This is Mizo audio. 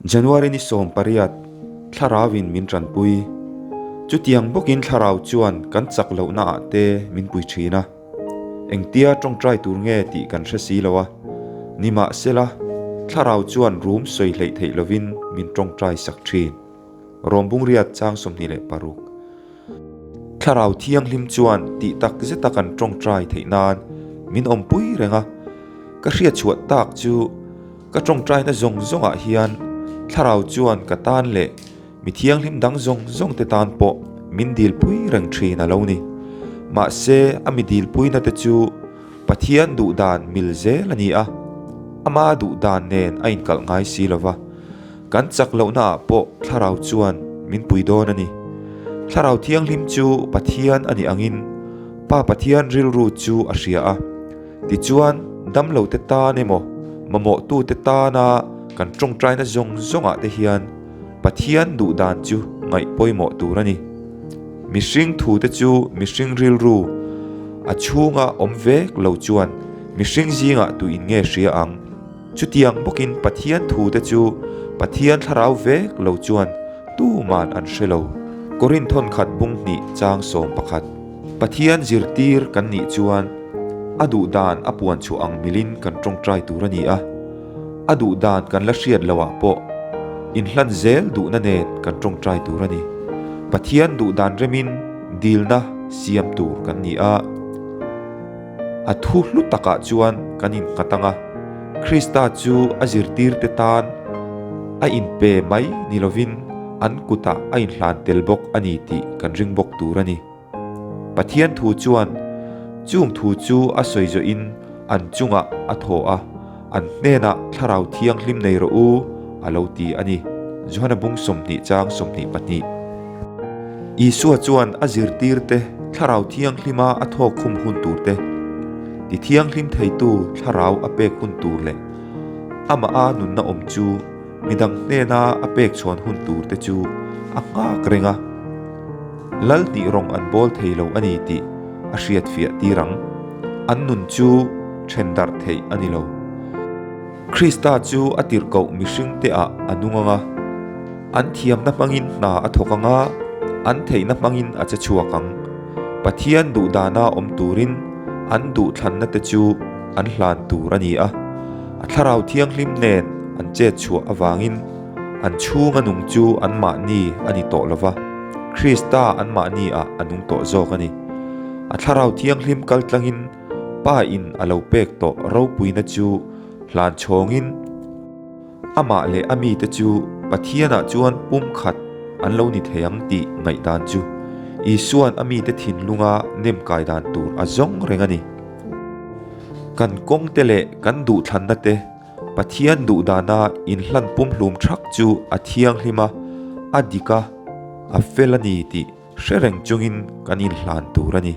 January ni 18, Thlarauin min tanpui. Chutiang bawkin Thlarau chuan kan chak lohnaah te min pui thin a. Engtia tawngtai tur nge tih kan hre si lo a. Nimahsela, Thlarau chuan rum sawi hleih theih lovin min tawngtai sak thin. Rawm Bungriat chang 26. Thlarau Thianghlim chuan tih tak zeta kan tawngtai theih nan min awmpui reng a. Ka hriatchhuah tak chu ka tawngtaina zawng zawngah hian Thlarau chuan ka tan leh mi thianghlim dang zawng zawng te tan pawh min dilpui reng thin a lo ni. Mahse a mi dilpuina te chu Pathian duh dan mil zel a ni a, ama duh dan nen a inkalh ngai si lo va. Kan chak lohnaah pawh Thlarau chuan min pui dawn a ni. Thlarau Thianghlim chu Pathian a nih angin Pa Pathian rilru chu a hria a. Tichuan, damlote tan emaw, mamawhtute tana kan tawngtaina zawng zawngah te hian Pathian duh dan chu ngaih pawimawh tur a ni. Mihring thute chu mihring rilru a chhunga awm vek lo chuan mihring zingah tuin nge hria ang? Chutiang bawkin Pathian thute chu Pathian thlarau vek lo chuan tuman an hre lo. Korinth thawnkhat bung hnih chang 11. Pathian zirtir kan nih chuan a duh dan a puan chhuah ang milin kan tawngtai tur a ni a, a duh dan kan la hriat loh ah pawh inhlan zel duhna nen kan tawngtai tur a ni. Pathian duh dan remin dilna siam tur kan ni a, a thu hlu takah chuan kan innghat ang a, Krista chu a zirtirte tan a inpe mai ni lovin an kutah a inhlan tel bawk a ni tih kan ring bawk tur a ni. Pathian thu chuan chung thu chu a sawi zawhin an chungah a thaw a, an hnenah Thlarau Thianghlim nei rawh u a lo ti a ni. Johana bung 20 chang 22. Isua chuan a zirtirte Thlarau Thianghlima a thawk khum hun turte, ti thianghlim theitu Thlarau a pek hun tur leh amah a nunna awm chu midang hnena a pek chhuan hun turte chu a nghak reng a. Lal tih rawng an bawl thei lo a ni tih a hriat fiah tir ang. An nun chu then darh theih a ni lo. Krista chu a tirhkoh mihringte ah a nung ang a, an thiamna hmangin hna a thawk ang a, an theihna hmangin a che chhuak ang. Pathian duhdana awm turin an duhthlanna te chu an hlan tur a ni a, a Thlarau Thianghlim nen an chet chhuah avangin an chhunga nung chu anmahni a ni tawh lo va, Krista anmahni ah a nung tawh zawk a ni. A Thlarau Thianghlim kal tlangin Pa in a lo pek tawh ropuina chu hlan chhawngin amah leh a mite chu Pathianah chuan pumkhat an lo ni thei ang tih ngaihdan chu Isua'n a mite thinlunga nem kai dan tur a zawng reng a ni. Kan kawngte leh kan duhthlanna te Pathian duhdana inhlan pumhlum thak chu a thianghlim a, a dik a, a fel a ni tih hre reng chungin kan inhlan tur a ni.